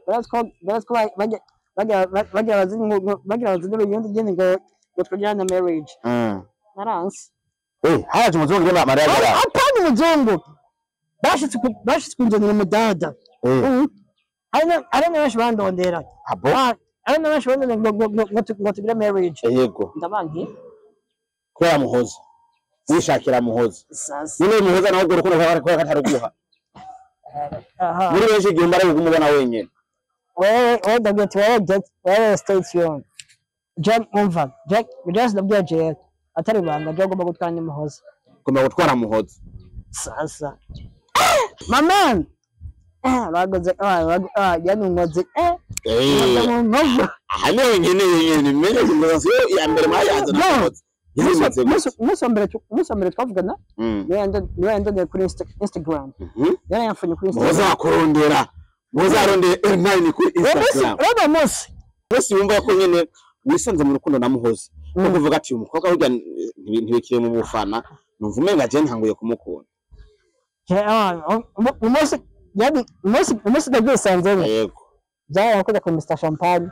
Baratwo bajya bagira bagira bazini ibindi nyene ngo twagirane marriage. Naranse. Haraje umuzungu rero mariage yawe. Apana umuzungu. Bashitse kunzanira umudada. Hari na benshi bandondera. Abo? Hari na benshi bandondera ngo tugire marriage. Yego. Ndabanki. Kubera Muhoza. Wishakira Muhoza. Sasa. Nyine Muhoza nawe ubwo urukundo rwawe kataruguha. Aha. Muri benshi igihe mbara kumubona wenyine. Wewe ndabwira wewe stay tuned. Jack umva. Jack just ndabwira Jack atari banga Jack ugomba gutwara ni Muhoza. Ugomba gutwara Muhoza. Sasa. My man. Bagoze yanungoze Aha niho nyene menye kumbaza ya mbere mayanze na Muhoza. Umunsi wa mbere twavugana niwe yandondera kuri Instagram. Yari yamfunye kuri Instagram. Muhoza akurondera. Muhoza arondeye L9 kuri Instagram. Reba Musi. Musi wumva ko nyene wisanze mu rukundo na Muhoza. Ko kuvuga ati umukobwa burya ntibikire mu bufana, numva umenga je ntanguye kumukunda. Umunsi ndabwisanzemo. Yego. Byarakoze ku Mr Champagne.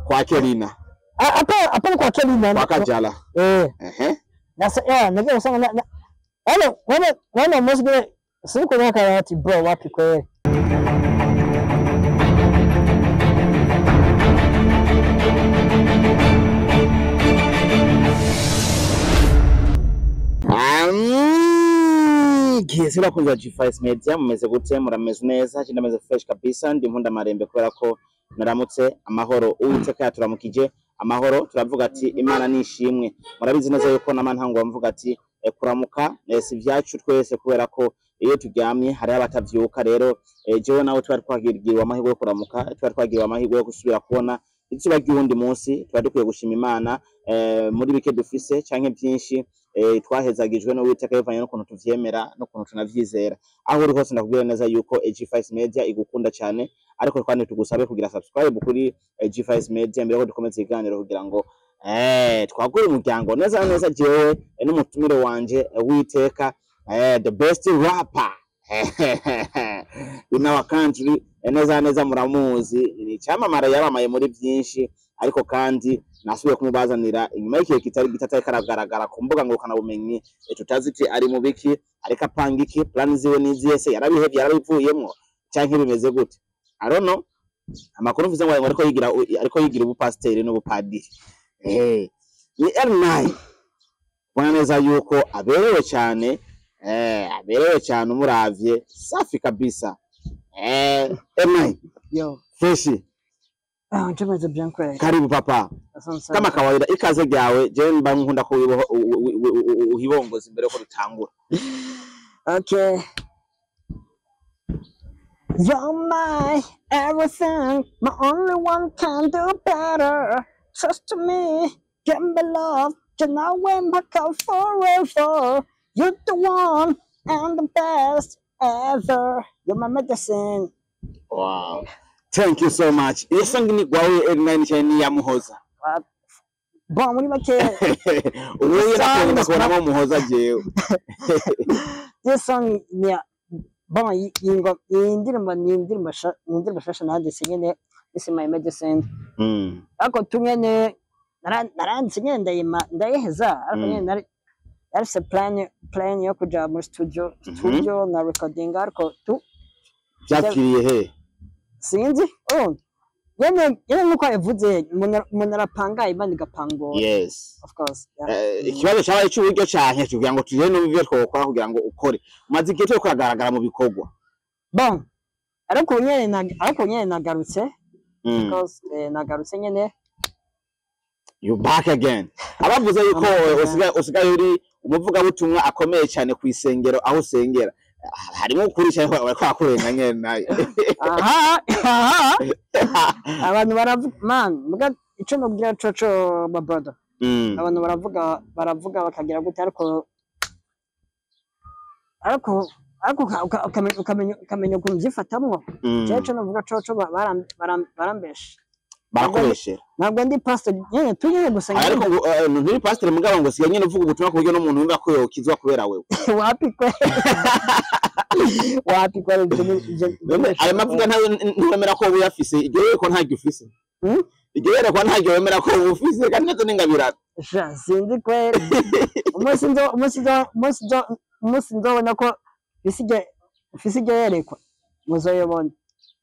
Kwa Kelina. Apa kwa Kelina. Kwa Kajala. Nasa nagiye usanga na wana Musi gwe siko naka ati bro wapi kweli. Kese bakunzi ba G5 Media mumeze gute? Murameze neza? Je ndameze fresh kabisa, ndi nkunda marembe kubera ko naramutse amahoro. Uwiteka yaturamukije amahoro, turavuga ati Imana nishimwe. Murabizi neza yuko namantango mvuga ati kuramuka si vyacu twese kubera ko iyo turyamye hari abatavyuka. Rero jewe nawe twari twagiriwe amahirwe yo kuramuka, twari twagiriwe amahirwe yo gusubira kubona izuba ry'uwundi munsi. Twari dukwiye gushima Imana muri bike dufise canke byinshi twahezagijwe n'Uwiteka bivanye n'ukuntu tuvyemera n'ukuntu tunavyizera. Aho uri hose ndakubwira neza yuko G5 Media igukunda cyane, ariko kandi tugusabe kugira subscribe kuri G5 Media mbere ko dukomeza ikiganiro kugira ngo twagure umuryango neza neza. Jewe n'umutumire wanje Uwiteka, the best rapper in our country, neza neza muramuzi, ni cyamamara yabamaye muri byinshi, ariko kandi nasubiye kumubazanira inyuma y'ikihe kitari gitata karagaragara ku mbuga ngurukana bumenyi. Tutazi ati ari mu biki, ariko apanga iki, plan ziwe niziye, se yarabihevye yarabivuyemwo canke bimeze gute? I don't know. Amakuru mvuze ngo ariko yigira ubupasiteri n'ubupadiri. Ni L9 ubona neza yuko aberewe cyane, aberewe cyane umuravye safi kabisa. L9 yo fresh. Njemeze bien kweli. Karibu papa. Kama kawaida ikaze ryawe je mba nkunda ko uhibongoza imbere ko dutangura. Okay. You're my everything, my only one can do better. Trust me, give me love, can I win back up forever? You're the one and the best ever. You're my medicine. Wow. Thank you so much. Iyo song ni gwawe L9 cyane ya Muhoza. Bon muri make ubuye nakunda kubonamo Muhoza jewe. This song ni bon indirimbo ni indirimbo shasha nanditse nyene, this is my medicine. Ariko tumene naranditse nyene ndayiheza, ariko nyene narifise plan yo kuja muri studio na recording, ariko tu byakiriye he sinzi. Yene nuko yavuze umuntu arapanga Imana igapangora. Yes, of course. Ikibazo cyabaye cy'uburyo canke kugira ngo tugire n'ubyo twokora kugira ngo ukore umaze igihe cyo kugaragara mu bikorwa. Bon, ariko nyene nagarutse because nagarutse nyene. You back again. Abavuze yuko usigaye uri umuvugabutumwa akomeye cyane ku isengero aho usengera. Harimo ukuri cyane bariko akurenga nyene nayo. Aha. Abantu baravuga man, muga ico nobwira coco my brother. Abantu baravuga bakagira gute, ariko ukamenya ukuntu vyifatamwo. Jewe ico novuga coco barambesha. Barakoresha. Ntabwo ndi pastor nyene tunyene gusa nyene. Ariko nturi pastor mugabo ngo siga nyene uvuga ubutumwa ku buryo n'umuntu yumva ko yokizwa kubera wewe. Wapi kwe. Wapi, kwa ivyo None ayo mavuga ntawe ntiwemera ko uba uyafise? Iryo yerekwa ntaryo ufise? Hmm? Iryo yerekwa ntaryo wemera ko uba ufise, kandi nazo ni ingabirano? Sha, sinzi kweli. Umunsi nzobona ko mfise iryo yerekwa, muzoyobona.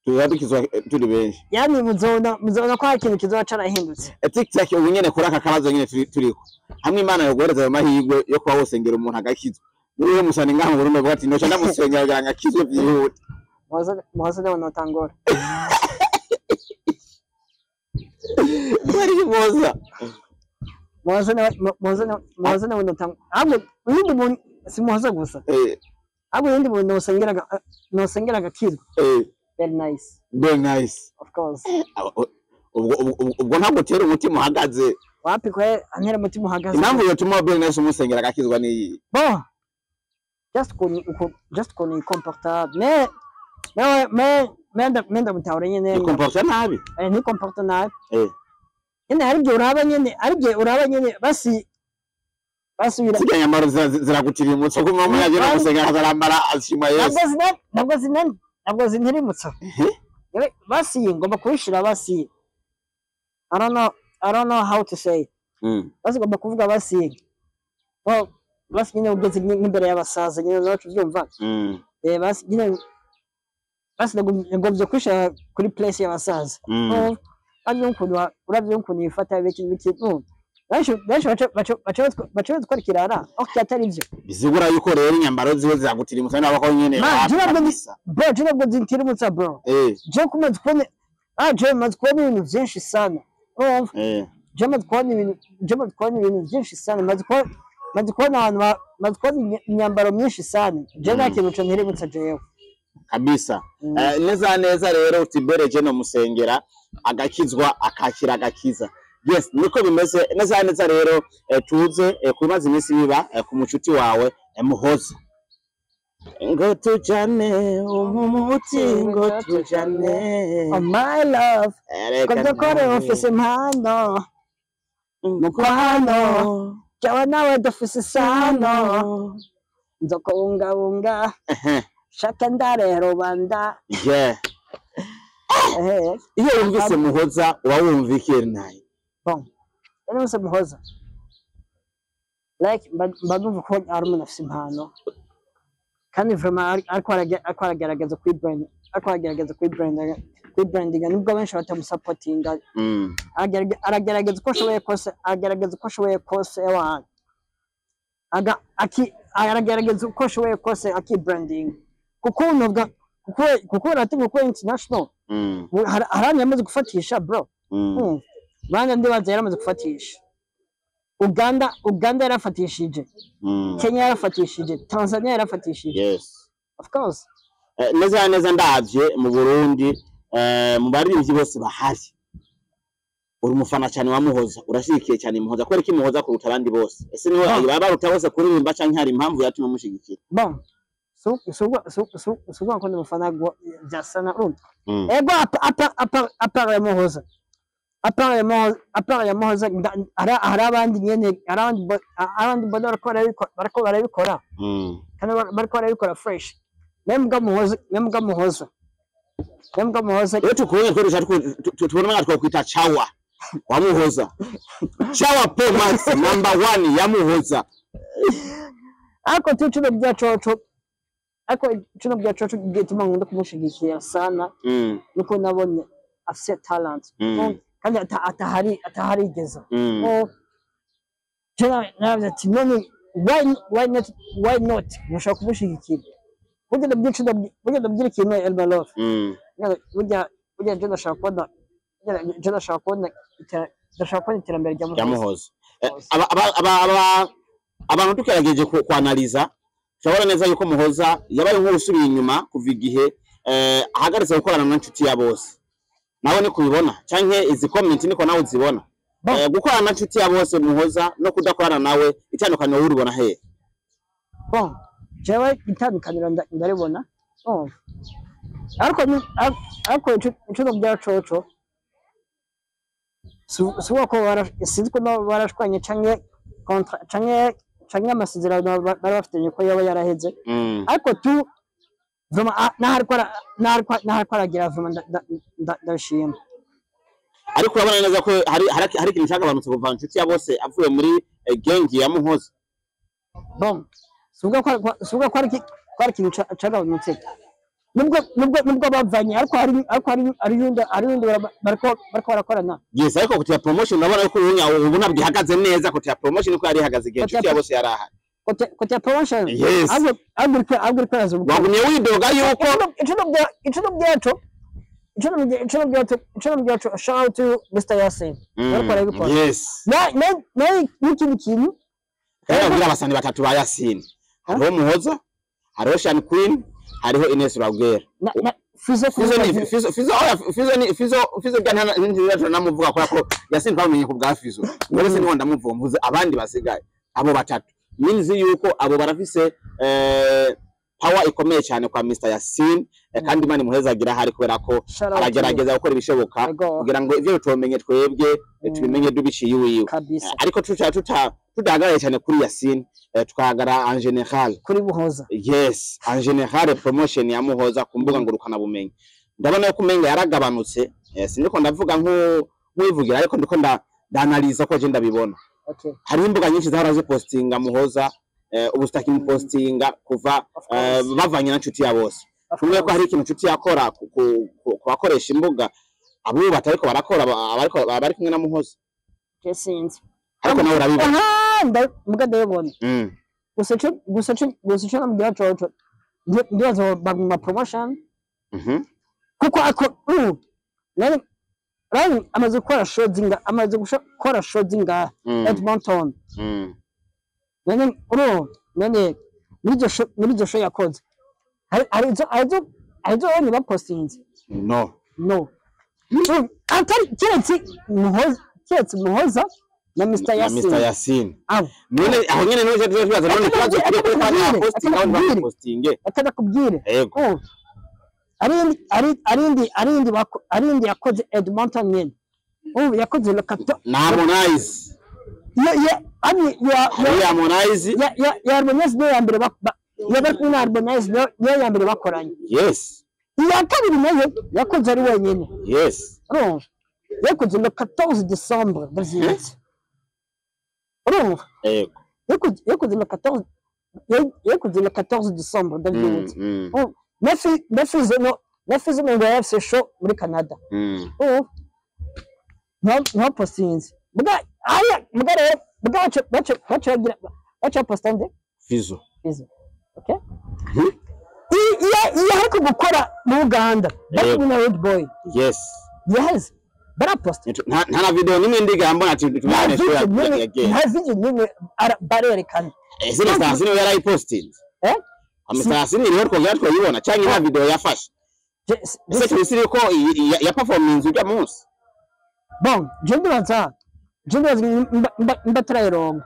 Tuba dukizwa turi benshi. Yani muzobona ko hari ikintu kizoba carahindutse. TikTok ubu nyene kuri aka kabazo nyene turiko hamwe, Imana yoguhereza ayo mahirwe yo kuba wosengera umuntu agakizwa, niwe musani ngaha mu Burundi avuga ati noca ndamusengera kugira ngo akizwe vyihute? Muhoza niwe notangora. Kubera iki Muhoza? Muhoza niwe notangora. Ahubwo uyundi muntu si Muhoza gusa, ahubwo uyundi muntu nosengera agakizwa, very nice. Very nice. Of course. Ubwo ntabwo utera umutima uhagaze? Wapi kwe, antera umutima uhagaze. Impamvu yotuma very nice umusengera agakizwa niyi? Bon, just ukuntu yikomporta, mais ndamutahura nyene. Yikomporta nabi? Ntikomporta nabi. Nyene hari igihe uraba nyene, hari igihe uraba nyene basi basubira. Zirya nyambaro ziragutira umutso kuma umuntu agenda gusengera akazarambara ashima Yesu. Ntabwo zintirimutsa. Basi ngomba kubishira basi, I don't know how to say. Basi ngomba kuvuga basi, well, basi nyine ugeze nk'imbere y'abasaza nyine nacu ubyumva. Basi nyine basi nagombye kubishira kuri place y'abasaza. Oh, uravye ukuntu yifata, biki biki, benshi baca batwara ikirara aho atari ivyo. Bisigura yuko rero inyambaro ziwe ziragutira umutso nabo ko nyene Man, wapi je ntabwo kabisa. Bro, je ntabwo zintirimutsa, bro. Je kumaze kubona, je maze kubona ibintu vyinshi sana, urumva? Je maze kubona ibintu vyinshi sana, maze kubona abantu maze kubona imyambaro myinshi sana. Je nta kintu co ntirimutsa jewe. Kabisa. Neza neza rero uti mbere je no musengera agakizwa, akakira agakiza. Yes, niko bimeze neza neza. Rero tuze kubimaze iminsi biba ku mucuti wawe Muhoza, ngo tujane umuti, ngo tujane. Oh my love. Reka ko dukore nawe. Ufise impano mukwano, jewe nawe dufise isano, nzokubungabunga, shaka ndare rubanda. Iyo wumvise Muhoza uba wumva iki naye? Bon, rero muse Muhoza, like mba numva ko ari umuntu afise impano, kandi vraiment ariko aragerageza kwibrand, ariko aragerageza kwibrandinga nubwo benshi batamusapotinga. Aragerageza uko ashoboye kose, aragerageza uko ashoboye kose, ewana aga aki aragerageza uko ashoboye kose akibrandinga, kuko nubwo kuko urategura kuba international. Hari ahantu yamaze gufatisha, bro. Rwanda ndibaza yaramaze gufatisha, Uganda yarafatishije, Kenya yarafatishije, Tanzania yarafatishije. Of course. Neza neza ndavye mu Burundi, mu baririmbyi bose bahari, uri umufana cyane wa Muhoza, urashyigikiye cyane Muhoza. Kubera iki Muhoza kuruta abandi bose? Ese niho baba baruta bose kuririmba, canke hari impamvu yatumye mushigikira? Bon, si ko ndi umufana bya sana, urumva? Ego, à part ya Muhoza, à part ya Muhoza, hari abandi nyene, hari abandi mbona bariko barabikora kandi bariko barabikora fresh. Membwa Muhoza. Iyo tukubonye twese tubona nka twakwita chawa wa Muhoza, chawa Pro Max number one ya Muhoza. Ariko tu cuno bya coco gituma nkunda kumushigikira sana, nuko nabonye afise talent. Kandi ataharigeza. Oh, je naravuze ati none why not mushaka kumushigikira? Burya ndabwira ikintu, Elma Love. Burya je ndashaka kubona iterambere rya Ya Muhoza. Muhoza. Abantu tukerageje kwanaliza, turabona neza yuko Muhoza yabaye nk'usubiye inyuma kuva igihe ahagaritse gukorana na Nshuti ya Bose. Nawe ni kubibona canke izi comment niko nawe uzibona? Bon. Gukorana na Nshuti ya Bose Muhoza no kudakorana nawe, itandukaniro wowe uribona hehe? Bon, jewe itandukaniro ndaribona. Oh. Ariko ico bya coco si uko sinzi ko nabo barashwanye canke contrat canke amasezerano bari bafitanye ko yaba yaraheze. Ariko tu Vraiment naho ariko aragira, vraiment ndashima. Ariko urabona neza ko hari ikintu cyagabanutse kuva Inshuti ya Bose avuye muri gang ya Muhoza. Bon, suvuga ko ari ikintu cagabanutse, nubwo bavanye, ariko hari yundi bariko barakorana. Yes, ariko côté ya promotion urabona ko ubu ntabwo ihagaze neza côté ya promotion uko yari ihagaze igihe Inshuti ya Bose yari ahari. Côté ya promotion? Yes. Ahubwo uriko uraza gukora. Wagumye widoga yuko Ico nubwira co, shout out to Mr Yasin, bariko barabikora. Na n'ikindi kintu. Kandi abwira abasani batatu ba Yasin, hariho Muhoza, hariho Shan Queen, hariho Ines Raguel. Na Fizo. Fizo ni Fizo, Fizo, oya, Fizo ni Fizo. Fizo bya nta namuvuga kubera ko Yasin twamenye ku bwa Fizo. None se niho ndamuvuga, mvuze abandi basigaye abo batatu, means yuko abo barafise power ikomeye cyane kwa Mr Yasin, kandi Imana imuhezagira hari kubera ko Shout out to you. aragerageza gukora ibishoboka kugira ngo ivyo tutomenye twebwe tubimenye dubiciye iwiwe. Kabisa. Ariko tuca tudahagarariye cyane kuri Yasin, tukahagarara en général kuri Muhoza. Yes, en général promotion ya Muhoza ku mbuga ngurukana bumenyi ndabona ko umenga yaragabanutse. Siniko ndavuga nk'uwivugira, ariko ndiko ndanaliza ko je ndabibona. Hariho imbuga nyinshi zahora zipostinga Muhoza, ubu zitakimupostinga kuva Of course. bavanye na Nshuti ya Bose. Of Tumwe ko course. hari ikintu Nshuti yakora ku bakoresha imbuga abo batariko barakora abariko bari kumwe na Muhoza. Je sinzi. Ariko nawe urabibona. Aha, muga ndabibona. Gusa ico namubwira coco, ndibaza baguma promotion kuko ako nani rani amaze gukora show zinga, amaze gukora show zinga Edmonton. None uro none muri iryo show yakoze hari izo onye bapostinze? No. No. Atari keretse Muhoza na Mr Na Yasin. Mr Yasin. Abo. None aho nyene niho tubaza none ikibazo kiri kuri kwa posting aho Akubwire. postinge. Akada kubwire. Yego. Oh. Arindi yakoze Edmonton nyene. Ubu yakoze le 14 Na Harmonize. Ya ani ya Hari Harmonize. Ya Harmonize niyo ya mbere ya bari kumwe na Harmonize, niyo ya mbere bakoranye. Iya kabiri nayo yakoze ari wenyine. Urumva yakoze le 14 décembre, ndavyibutse, urumva? Yego. Yakoze le 14, yakoze le 14 décembre, ndavyibutse. Na Fizo, no na Fizo ngo yafise show muri Canada. Urumva nta postinze muga aya muga rero muga baca bagira baca postande. Fizo. Fizo, okay. Iyo ariko gukora mu Uganda bari kumwe na Red Boy. Yes, baraposta. Nta na video nimwe ndiga mbona ati Nta tubane show ya video nimwe ya nta video nimwe barerekana. Ese Mr Yasin we yarayipostinze? Eh? Mr Yasin niho twongera twayibona cyangwa nta video yafashe? Ese tubisiri ko ya performance ujya munsi? Bon, je ndibaza mba turayironka,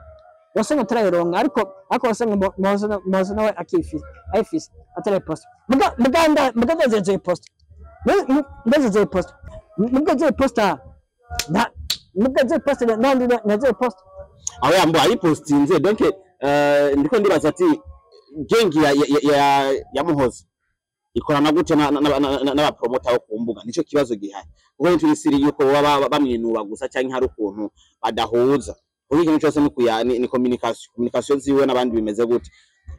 wasanga turayironka, ariko wasanga Muhoza nawe akifise, ayifise atarayiposta. Muga ndazezoyiposta, ndazezoyiposta, muga zoyiposta na muga zoyiposta nandi nazoyiposta. Aho yambo ayipostinze, donc ndiko ndibaza ati gang ya Muhoza ikorana gute n'abapromota bo ku mbuga? Nico kibazo gihari, kuko ntiturisiri yuko baba bamwinuba gusa cyangwa hari ukuntu badahuza, kuko ikintu cyose ni kuya ni communication ziwe n'abandi bimeze gute.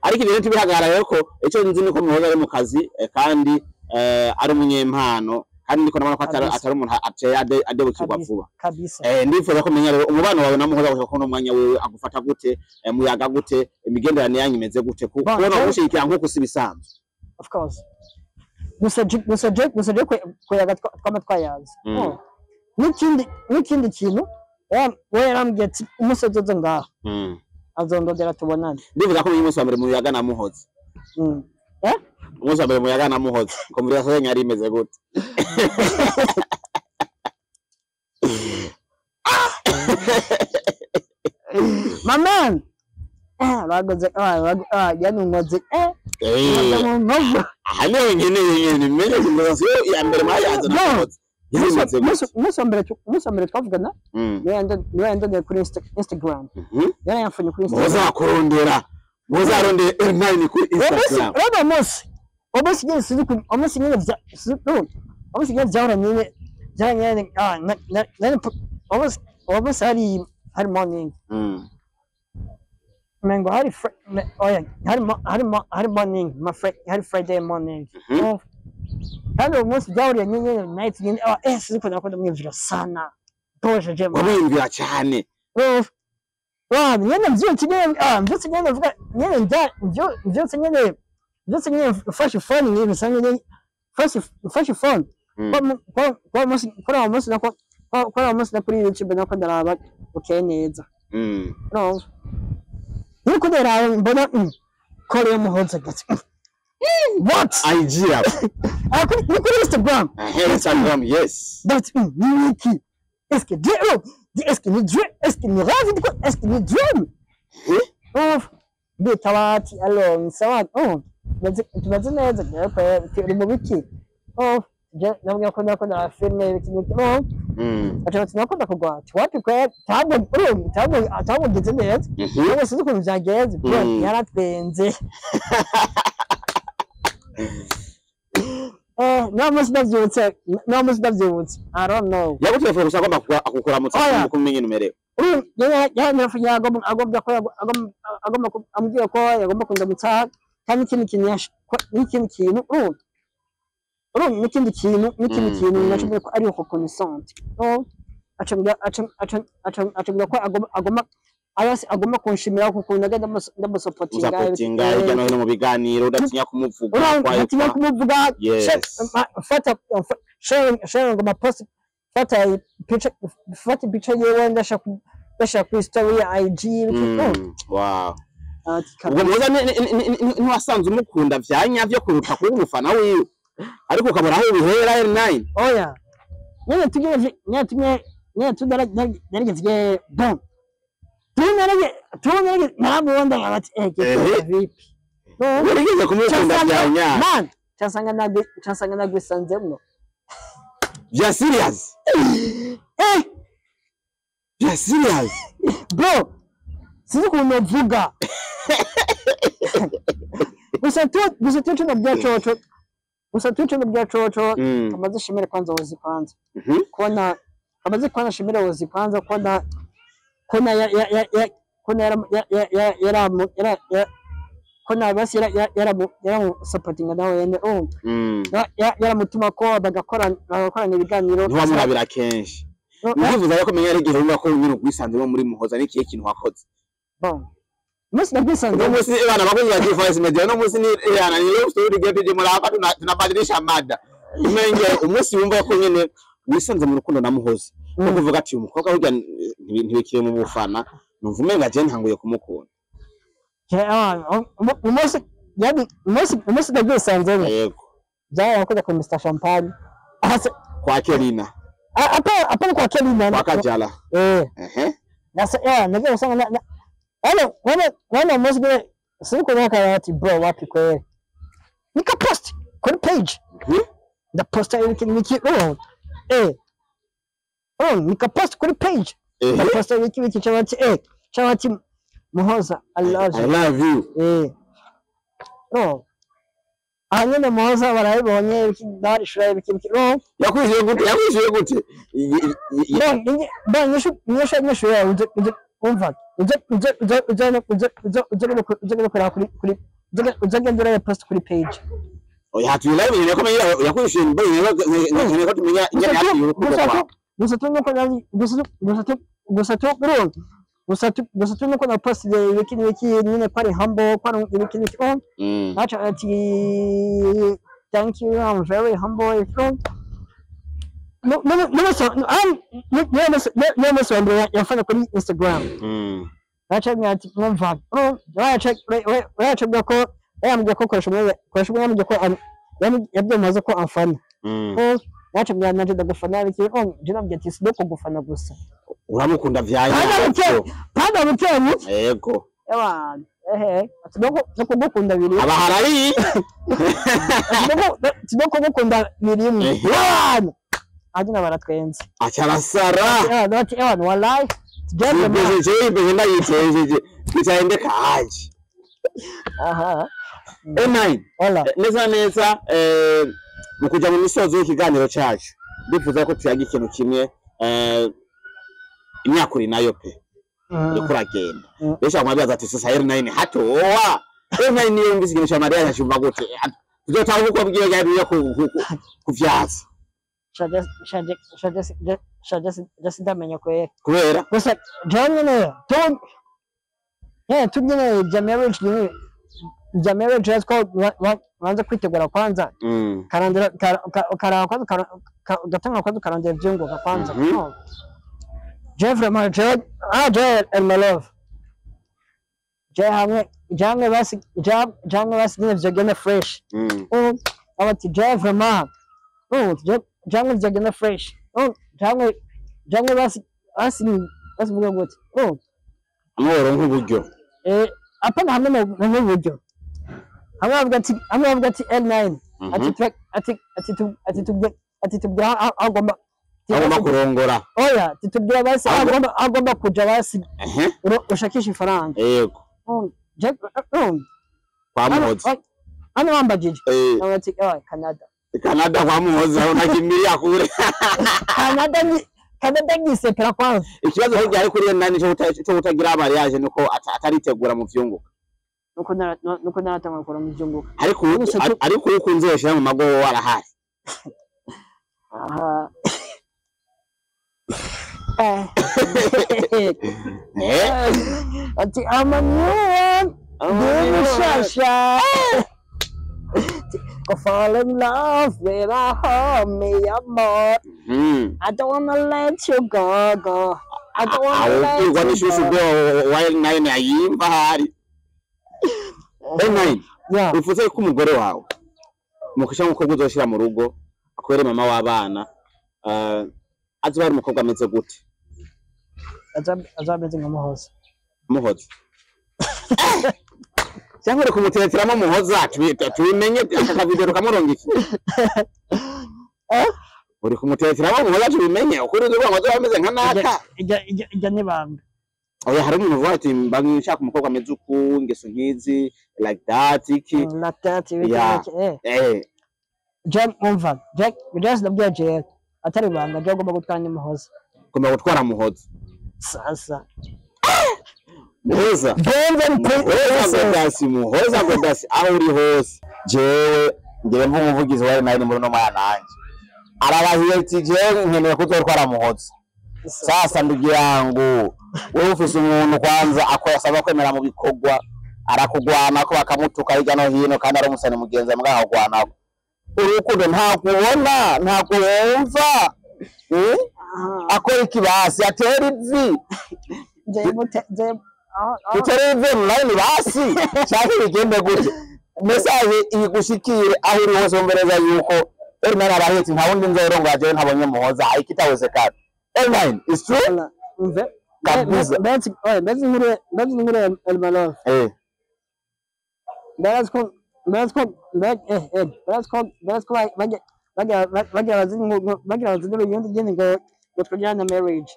Ariko ibintu tubihagarara ko icyo nzi niko Muhoza ari mu kazi, kandi ari umunyempano, kandi ndiko nabona ko atari Kabisa. atari umuntu ateye adebukirwa vuba. Kabisa. Ndifuza ko menya rero umubano wawe na Muhoza, gushika kuno mwanya wewe agufata gute, muyaga gute, imigenderanire yanyu imeze gute? Bon, kubona ugushigikira nk'uko si bisanzwe. Of course, gusa je kuyaga twama twayazi. Oh. N'ikindi kintu, we yarambwiye ati umunsi azoza ngaha azondondera tubonane. Ndifuza ko umunsi wa mbere muyaga na Muhoza Eh? umunsi wa mbere muyaga na Muhoza, conversation yanyu yari imeze gute? My man, bagoze yanunkoze nkoze mu nkovu. Aha niho nkeneye nyene menye conversation ya mbere mwayanze na No. Muhoza yari imeze gute? Umunsi wa mbere twavugana niwe yandondeye kuri Instagram. Yari yamfunye kuri Instagram. Muhoza akurondera, Muhoza arondeye R9 kuri Uwo munsi Instagram? Rero uwo munsi Umunsi nyene sinzi umunsi nyene umunsi nyene vyahora nyene vyahora nyene umunsi uwo munsi hari morning, mengo hari oya, hari morning hari Friday morning. Urumva? Kandi uwo munsi byahuriye nyene night nyene, sinzi ukuntu nakunda mwiyumvira sana boje je man. Wamwiyumvira cyane. Urumva? Nyene mvyutse nyene, mvyutse nyene mvuga nyene mvyutse nyene mfashe phone nyene bisa nyene mfashe phone. Kuri uwo munsi nako kuri uwo munsi na kuri YouTube nako ndaraba bukeye neza. Urumva, niko ndaraba mbona kore Muhoza gati what? IG app. Ni kuri Instagram. Instagram, yes. But ni iki? Est-ce que Dieu, oh, est-ce que ni Dieu, est-ce que ni rêve, est-ce que ni dream? Eh? Oh, bitaba ati allo, ni sawa? Oh, tumeze neza uri mu biki? Oh, je namwe ko ndakunda filme ibiki n'ibiki. Oh, ati ati nakunda kugwa ati wapi kwe ntabwo urumva ntabwo ngize neza. Ntabwo sinzi ukuntu byagenze bro. Yaratwenze. No munsi ndavyutse, I don't know. Yagutelefone gusa agomba kukuramutsa? Oya. Kumenya umerewe. Urumva agombye ko agomba ambwiye ko yagomba kundamutsa, kandi ikindi kintu n'ikindi kintu, urumva n'ikindi kintu nacyo ko ari reconnaissante. No acambwira acambwira ko agomba ayose agomba kunshimira kuko nagenda ndamusapotinga. Usapotinga hirya no hino mu biganiro, udatinya kumuvuga. Urumva, kwayo ntinya kumuvuga. Fata share ngo mapost, fata picture, fata picture yewe, ndashaka kuri story ya IG. Wow, ubwo Muhoza ntiwasanze umukunda vya nyavyo kuruta kuba umufana wiwe, ariko ukabona aho bihera L9? Oya, nyene nyene tudara narigeze bon tu narigeze naramubona ati eh vipi? No. Warigeze kumukunda vya nyavyo? Man, casanga nagwisanzemwo. Vya serious? Eh. Vya serious? Bro, sinzi ukuntu mvuga gusa tu ico nabwira coco, gusa tu ico nabwira coco, amaze shimire kwanza wozi kwanza kubona amaze kwanza shimire wozi kwanza kubona ya ya ya ya kubona yara ya ya ya yaramu yara ya kubona basi yara yaramu supportinga nawe yende, oh, yaramutuma ko bagakorana ibiganiro. Ntiwamurabira kenshi? No, ndifuza yuko menya ari igihe wumva ko nyine ugwisanzemo muri Muhoza, n'ikihe kintu wakoze? Bon, umunsi nagwisanze Uno munsi bana bakozi ba G5 Media, uno munsi ni yana ni leo story get je murapa tunabadilisha mada. Umenge umunsi wumva ko nyene wisanze mu rukundo na Muhoza, ko kuvuga ati uyu mukobwa burya ntibikiri mu bufana, numva umenga je ntanguye kumukunda. Umunsi yani umunsi nagwisanzemo byarakoze ku Mr Champagne. Kwa Kelina? Hapana, kwa Kelina. Kwa Kajala? Eh. Nasa nagiye usanga na wana umunsi gwe sinko naka ati bro, wapi kweli, nika post kuri page. Ndaposta ibiki niki, oh eh oh, nika post kuri page. Ndaposta ibiki biki cyangwa ati cyangwa ati Muhoza, I love I you. love you. Eh, no, aha nyene Muhoza barabibonye ibiki barishura ibiki biki, no. Yakwishuye gute? Yakwishuye gute? No, nyishu yawe uze umva uze uze gukora kuri uze gendera ya post kuri page. Oya, tuyilabire ko menya yakwishuye mbere nkeneye ko tumenya ingene yakiriye urukundo kwawe. Gusa tu nuko nari gusa tu urumva gusa tu nuko na post ibiki n'ibiki nyine ko ari humble, ko ari ibiki n'ibiki, oh. Aca ati thank you, I'm very humble. No no no no no no no no yafana kuri Instagram. Aca ati mwumva yaca ko yambwiye ko koresha umwanya, yambwiye ko yabwiye Muhoza ko amfana. Oh, yaca mbwira nanje ndagufana biki, oh, je nabwiye ati si kugufana gusa. Uramukunda vya Pana nyavyo. buke pana buke buke. Ewana ehe, ati no kugukunda biri Abaharari. Ati no kugukunda birimwe. Ewana ajina baratwenze. Aca arasara. Ewana ati ewana wallahi tugende ma Imbere je imbere ndayitejeje itaende kaje. Aha. L9. Hola. Neza neza, mu kuja mu misozo y'ikiganiro cacu, ndifuza ko tuyaga ikintu kimwe. Imyaka uri nayo pe, uriko uragenda. Benshi bamwe bibaza ati: "Sasa L9 hatowa L9 niyo yumvise ikintu ca mariage acumva gute? Tuzotanga uko bwiwe ryari yo kuvyaza." Shaje shaje shaje shaje shaje, ndamenya kwera. Kubera? Gusa jewe nyene tu tu nyene bya marriage, nyene bya marriage, ko banza kwitegura kwanza, karandira karaba kwanza, ugatanga kwanza, ukarondera ivyunguka kwanza. No. Je vraiment, je je and my love, je hamwe je hamwe basi je hamwe basi nyene vyogenda fresh. Ati je vraiment, je je hamwe vyogenda fresh. Je hamwe basi basi basi vuga gute? Amahoro nk'uburyo. Hapana, hamwe mu buryo, hamwe bavuga ati L9 ati ati ati ati tubwira ati tubwira aho agomba Agomba kurongora. Oya, ati tubwira basi aho agomba kuja basi ushakisha ifaranga. Kwa Muhoza. Hano wambajije. Ati oh, Canada. Canada kwa Muhoza, unakimbilia kule. Canada ni Canada ngisepera kwanza. Ikibazo hirya ari kuri L9 cyo kutagira mariage nuko ataritegura mu vyunguka. Nuko naratanga gukora mu byunguka. Ariko ariko ukunze yoshira mu mago arahari. Aha. Ati I'm a new one. Ndi mushasha. Go fall in love with a homie amor. I don't wanna let you go, go. I don't wanna let Awubwirwa you n'ishushu go. bwo wa L9 ayimva ahari. L9, wifuza ko umugore wawe mukisha umukobwa uzoshira mu rugo akubere mama w'abana, azoba ari umukobwa ameze gute? Azameze nka Muhoza. Muhoza, cyangwa uri kumutereteramo Muhoza? Tubimenye, aka kavideo tukamuronga iki? Eh? Uri kumutereteramo Muhoza, tubimenye ukuri uzi ngo azoba ameze nka naka. Ijya nibanga. Oya, hari umuntu uvuga ati: "Mba nshaka umukobwa ameze uku, ingeso nk'izi, like that, iki." Like that. Yeah. Jack, umva Jack, just ndabwira Jack atari ibanga, Jack agomba gutwara ni Muhoza. Ugomba gutwara Muhoza. Sasa. Muhoza. Benze. Muhoza Godasi, Muhoza Godasi, aho uri hose, jewe ngewe mva umuvugizi wa L9 muri no mwana nanje arabahiye ati: "Jewe nkeneye kuzotwara Muhoza." Sasa ndugu yangu, wewe ufise umuntu kwanza akoyasaba kwemera mu bikorwa, arakugwanako, bakamutuka hirya no hino, kandi ari umusani mugenzi mbwa akagwanako urukundo, ntakubona, ntakuwumva, eh? Akora ikibasi atera ivi. Utere ivi online basi, canke bigende gute? Message igushikire aho uri hose, wumvereza yuko L9 arahetse, nta wundi nzorongo jewe ntabonye Muhoza, ikitawezekana. L9 is true. Umve. Kabisa. Mbese oya, mbese nkuru Elmalove. Mbese ko mbese mbese ko mbese ko bajya bajya bajya bazi bagira bazi n'ibindi nyine ngo twagirane marriage.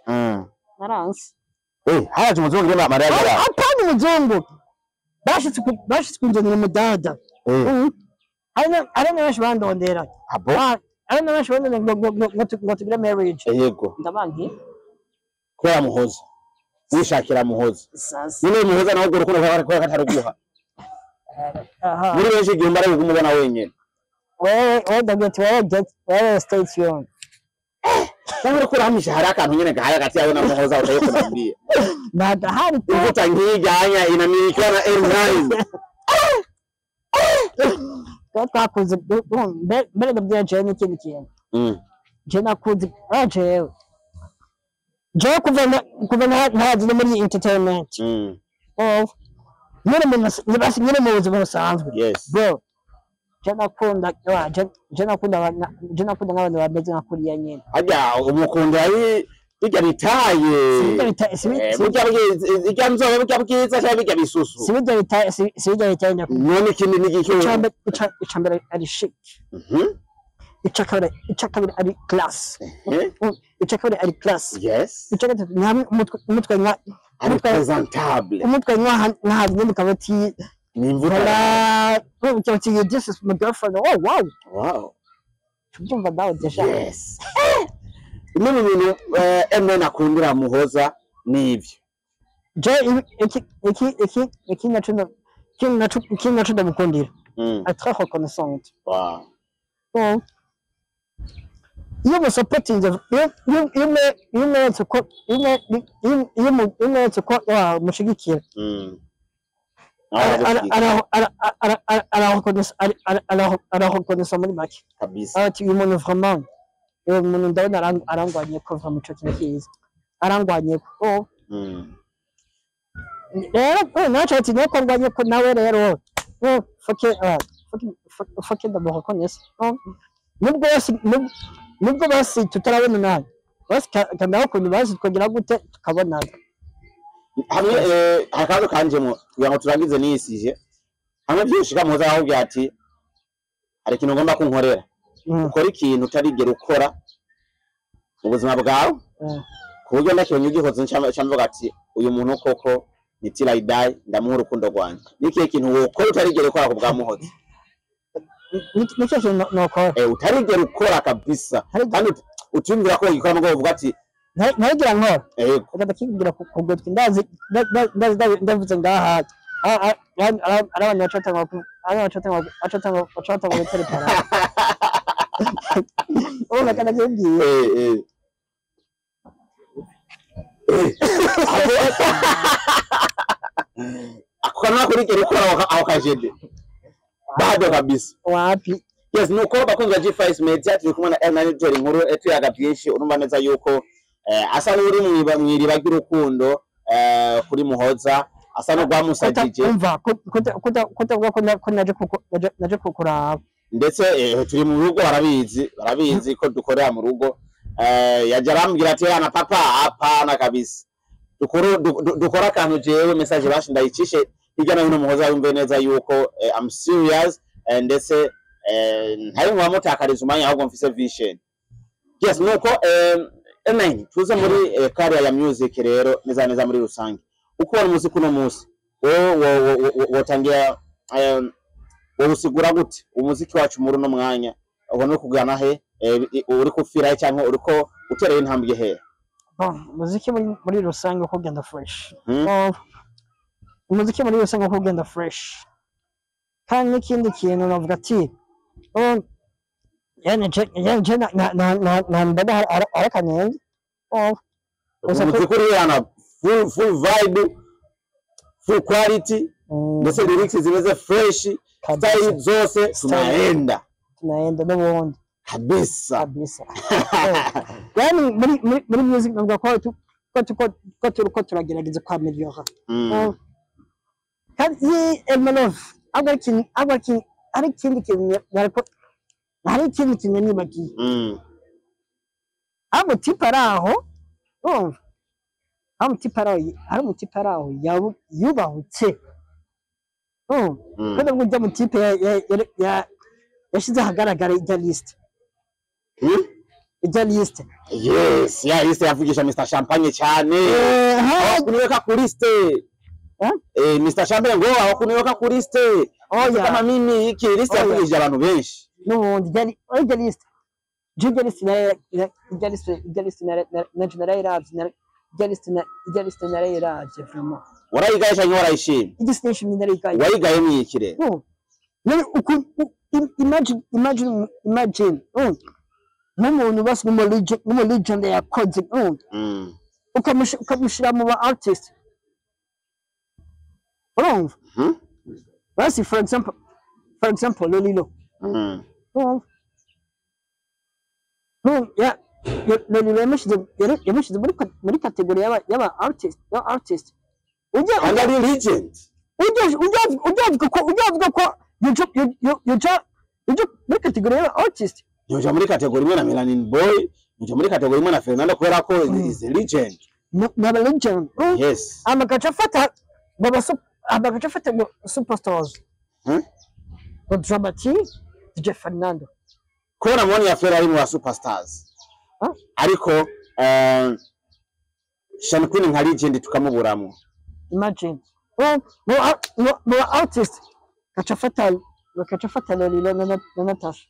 Naranse. Haraje umuzungu ngena mariage ara. Apana, umuzungu bashitse kunzanira umudada. Hari na benshi bandondera. Abo. Ah, hari na benshi bandondera ngo tugire marriage. Ndabanki. Kubera Muhoza, wishakira Muhoza. Sasa. Nyine Muhoza nawe urwo rukundo kubera kataruguha. Aha. Muri benshi igihumbi ari kumubona wenyine. Wewe ndabwira ati wewe get wewe stay tuned. Cyangwa uriko urahamisha, hari akantu nyine gahaye hagati yawe na Muhoza utaye kunambia. Ntagahari tu. Imvuta nk'ijyanya inamilikiwa na L9. Twa twakuze mbere, ndabwira jewe n'ikindi kintu. Je nakuze, jewe kuva ntazi no muri entertainment. Oh, nyine mu basi nyine mu buzima busanzwe. Bro, je nakunda wa je nakunda nk'abantu bameze nka kuriya nyine. Harya umukunda ari bijya bitaye? Sibijya bitaye Burya bwiza, irya nzobe, burya bwiza cyangwa bijya bisusu? Sibijya bitaye, sibijya bitaye nyakunda. None ikindi ni igiki? Ica mbere ari chic. Ica kabiri ari class. Ica kabiri ari class. Ica gatatu ni hamwe umutwe nka Ari umutwe presentable. Umutwe nka nka nyine ukaba ati Ni imvura. Voilà. Oh, tu this is my girlfriend. Oh, wow. Tubyumva nawe déjà. Yes, bimwe mu bintu MN akundira Muhoza ni ivyo. Je iki naco iki naco ndamukundira. Elle est très reconnaissante. Bon. Iyo musapotinze, iyo umweretse ko iyo umweretse ko wamushigikira, arareconnaissa muri make. Ati uyu muntu vraiment, uyu muntu ndabona arangwanye ko vraiment ico kintu kiza arangwanye ko. Rero naco ati nuko ngwanye ko nawe rero, oh, faut que ndamureconnaisse. Oh, nubwo basi tutarabonana, basi kandi ukuntu basi twongera gute tukabonana. Hamwe akabazo kanjemo kugira ngo turangize niyisije hamwe byushika, Muhoza arakubwira ati hari ikintu ugomba kunkorera, ukora ikintu utarigera ukora mu buzima bwawe, ku buryo ndakibonye ugikoze nca mvuga ati uyu muntu koko ni till I die, ndamuha urukundo rwanjye. Ni ikihe kintu wokora utarigera ukora ku bwa Muhoza? Nicyo kintu nokora? Utarigera ukora kabisa, kandi utiyumvira ko wogikora mugabo uvuga ati Ntarigira nkora. Yego. Reka ndakibwira ku gutwi, ndazi ndavuze ngaha ari abantu bacatanga guterekana, urumva kandi ndakibwiye. Ako kantu nakurigera ukora aho kajede bado kabisa. Wapi. Yes, nuko bakunzi ba G5 Media, turi kumwe na M9 dutera inkuru, tuyaga byinshi. Urumva neza yuko asa n'uri mw'iriba ry'urukundo kuri Muhoza, asa n'urwamusajije. Umva, kutavuga ko naje kukuraba. Ndetse turi mu rugo, barabizi ko dukorera mu rugo. Yaje arambwira ati ana papa, hapana kabisa, dukora akantu jewe message bashi ndayicishe hirya no hino, Muhoza yumve neza yuko I'm serious, ndetse ntari nkamutakariza umwanya, ahubwo mfise vision. Yes, nuko M9 tuze muri career ya music rero neza neza muri rusange, uko ubona umuziki uno munsi, wowe wotangira wowe gute umuziki wacu muri uno mwanya? Ubona uri kugana he, uri kupfira he cyangwa uriko utereye intambwe he? Bon, umuziki muri rusange uko ugenda fresh. Oh, umuziki muri rusange uko ugenda fresh, kandi n'ikindi kintu navuga ati oh, yani je na mbona hari akanenge, oh, gusa Umuziki uri yana full vibe, full quality, ndetse lyrics zimeze fresh, style zose tunaenda. Tunaenda n'ubundi. Kabisa. Kabisa. Oh, yani muri music navuga ko tu ko tu ko turiko turagerageza kwameliora. Oh. Kandi iyi Elmanov ahubwo ari ikindi kintu nariko, hari ikindi kintu nibagiye. Hari umutipe ari aho, urumva, hari umutipe ari aho yubahutse, urumva, kandi ubwo ujya mutipe yashyize ahagaragara ijya liste. Ijya liste. Yes, ya liste yavugisha Mr Champagne cyane. Hawakuniweka ku liste. Eh? Mr Champagne ngo hawakuniweka ku liste. Oya. Kama mimi iki liste Oya. yavugishije abantu benshi. N'ubundi ijya liste, je ijya liste nanje narayiravye, ijya liste narayiravye vraiment. Warayigaye cyangwa warayishimye? Ijya liste nishimye, narayigaye. Wayigaye mwiki rero? Oh. None uku imagine imagine nk'umuntu basi nk'umu legend yakoze, ukamushira mu ba artist, urumva, basi for example Lolilo, urumva. No, ya Lolilo yamushyize muri category y'aba artist, y'aba artist ujya Kandi ari legend. Ujya avuga ko yuja muri category y'aba artist. Nyoja muri category imwe na Melanin Boy, nyoja muri category imwe na Fernando kubera ko is a legend. N'aba legend. Yes. Amagaca afata baba amagaca afata ngo superstars, ngo Dramati, DJ Fernando. Kubona mubonye ya Fera ari mu ba superstars. Huh? Ariko Sean Queen nka legend tukamuburamo. Imagine. Mu ba artist bakaca fata Lolilo na Natasha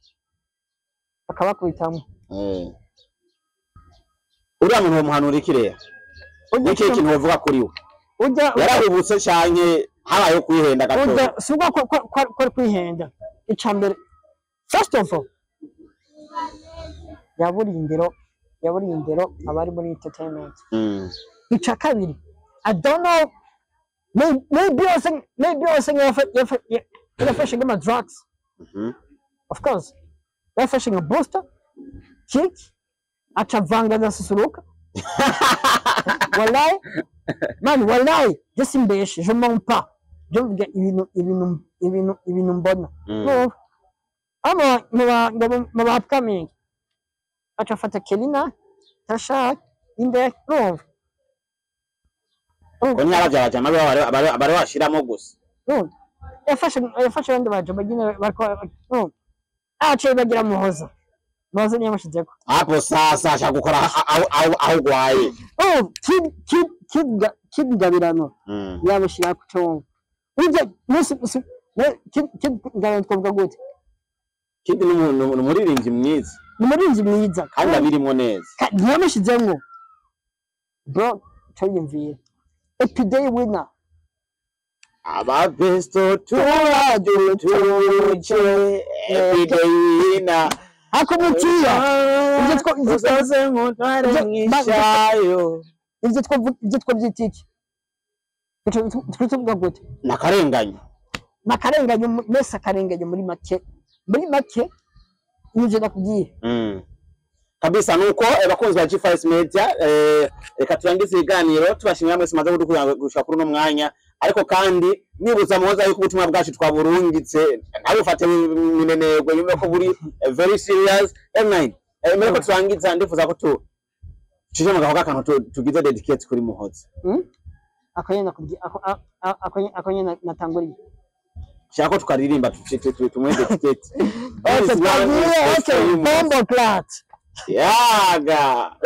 bakabakubitamo. Uriya muntu womuhanura iki rero? Ni ikihe kintu wovuga kuri we? Ujya Yarahubutse canke habayeho kwihenda ujya gatoya? Si ubwo ko ari kwihenda. Ica mbere, first of all, yaburiye indero abari muri entertainment. Ica kabiri, I don't know, maybe also yafashe nk'ama drugs. Of course yafashe nka booster kick, aca avanga na susuruka. Wallahi man, wallahi je simbeshe, je mens pas, je mvuga ibintu mbona. No ama mu ba upcoming aca afata Kelina, Tasha, inde, urumva? Ngo ntiyaravyara bari bashiramo gusa. Urumva, yafashe abandi bajama nyine bariko, urumva, aca bagira Muhoza. Muhoza niyo yamushizeko. Hapo sasa ashaka gukora aho ugwaye. Oh, Kid Gabirano yamushyira ku cyongo. Burya munsi Kid Gabirano twavuga gute? Kid ni umuririmbyi mwiza. Ni umurinzi mwiza. Kandi abirimo neza. Ntiyamushyizemo bro, cyiyumvira Epiday winner. Ababesto turadutuje everyday winner. Hakumutiya ibyo Uzaze nkutware mwishayo. Ibyo twabyita iki? Twe tuvuga gute? Nakarenganyo. Nakarenganye mese, akarenganye muri make nivyo nakubwiye. Kabisa nuko bakunzi ba G5 Media, reka turangize ibiganiro tubashimira mwese maze kudukurikirana gushika kuri uno mwanya, ariko kandi nibutsa Muhoza yuko ubutumwa bwacu twaburungitse, ntabufate minenegwe, yumve ko buri very serious. M9, mbere ko turangiza, ndifuza ko tu cije mu gahoga akantu tugize dedicate kuri Muhoza. Ako nyene nakubwiye, ako nyene natanguriye. Shaka ko tukaririmba, tumuhe dedicate. Okay, twagiye. Okay, bomboclaat. Yaga.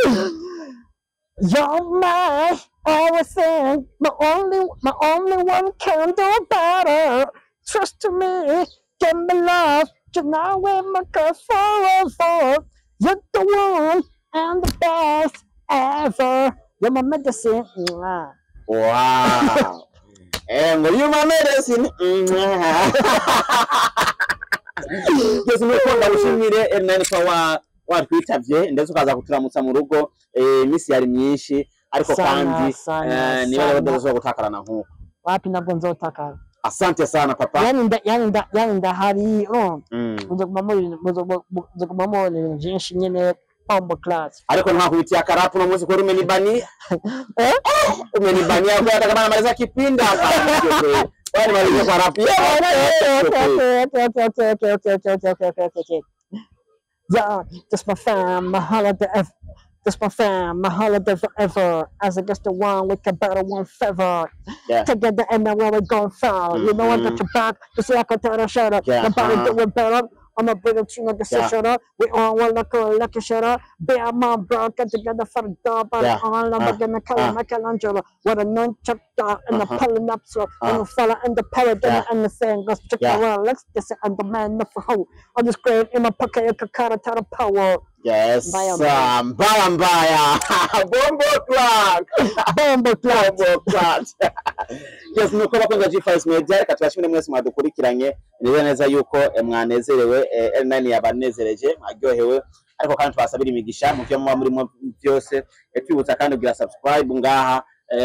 You're my everything, my only one can do better. Trust me, give me love, you know we're my girl forever. You're the one and the best ever. You're my medicine. Mwah. Wow. Ngo you my medicine. Yes, nuko ndagushimire L9 kwa watwitavye ndetse ukaza kuturamutsa mu rugo. Imisi yari myinshi, ariko Sana, kandi sana, niba rero sana. badashobora gutakarana nkuko. Wapi, ntabwo nzotakara. Asante sana papa. Yani ndahari, oh. Muzoguma mubona ibintu byinshi nyene, bomboclaat. Ariko ntakubitiye akarapu no munsi, kweli umenibani. Eh? Umenibania kwa hata kama namaliza kipindi hapa. Kwani maliza kwa rap. Okay. Yeah, that's my fam, my holiday F. That's my fam, my holiday forever. As against the one, we can battle one feather. Together and then where we gon' fall. You know I got your back, just like a turtle shut up. Nobody do it better. I'ma bring it to you like a shut up. We all want like a lucky shut up. Be a mom, bro, get together for the dub. All I'm gonna call Michelangelo. With a nunchuck dog and a pulling up slow. And a fella in the paradigm and the saying goes check the let's this and the man of hoe. On the screen in my pocket, you can cut a ton of power. Yes. Mbaya, mbaya. Mbaya mbaya. Bomboclaat. Bomboclaat. Bomboclaat. Yes, nuko bakunze G5 Media, reka tubashimire mwese mwadukurikiranye. Nizeye neza yuko mwanezerewe, L9 yabanezereje, mwaryohewe, ariko kandi tubasabira imigisha mu byo muba murimo byose. Twibutsa kandi kugira subscribe ngaha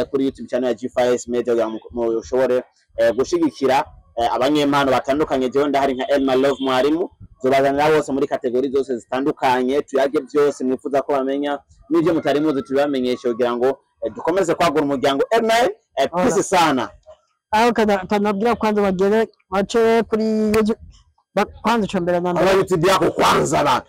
kuri YouTube channel ya G5 Media kugira ngo mushobore gushigikira abanyempano batandukanye. Jewe ndahari nka Elma Love Mwarimu, zobazanira bose muri catégorie zose zitandukanye, tuyage byose mwifuza ko bamenya n'ibyo mutari muzi tubibamenyeshe kugira ngo dukomeze kwagura umuryango. L9, peace sana. Aho kanabwira kwanza bagere bace kuri YouTube, kwanza ico mbere na mbere. Aba YouTube yako kwanza ba.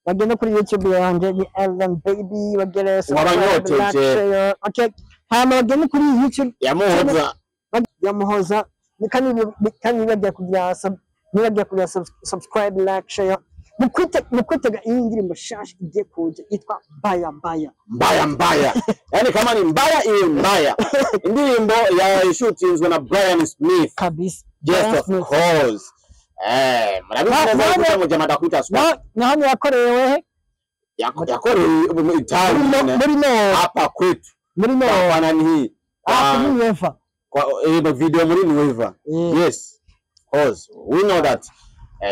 Bagende kuri YouTube yanje ni Ellen Baby, bagere Wabanyoteje. like, share. Okay, hama bagende kuri YouTube Yamuhoza. Ya Muhoza. Kandi nibagiye kugira subscribe, like, share. Mu kwitega iyi ndirimbo shasha igiye kuza yitwa Mbaya Mbaya. Mbaya Mbaya, yani kama ni mbaya iwe mbaya. Indirimbo yashutinzwe na Brian Smith. Kabisa. Yes. Brian Of Smith. course, murabizi neza yuko mu jama adakwita squad. Naho yakorewe? Yakorewe mu Muri Italy. Muri no Hapa kwetu. Muri no kwa nani hii? Ah, kuri UEFA. Kwa video muri Nueva. Yes, of course we know that.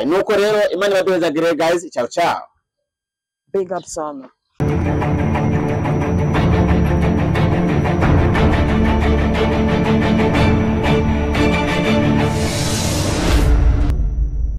Nuko rero, Imana ibaduhezagire guys. Ciao ciao. Big up sana.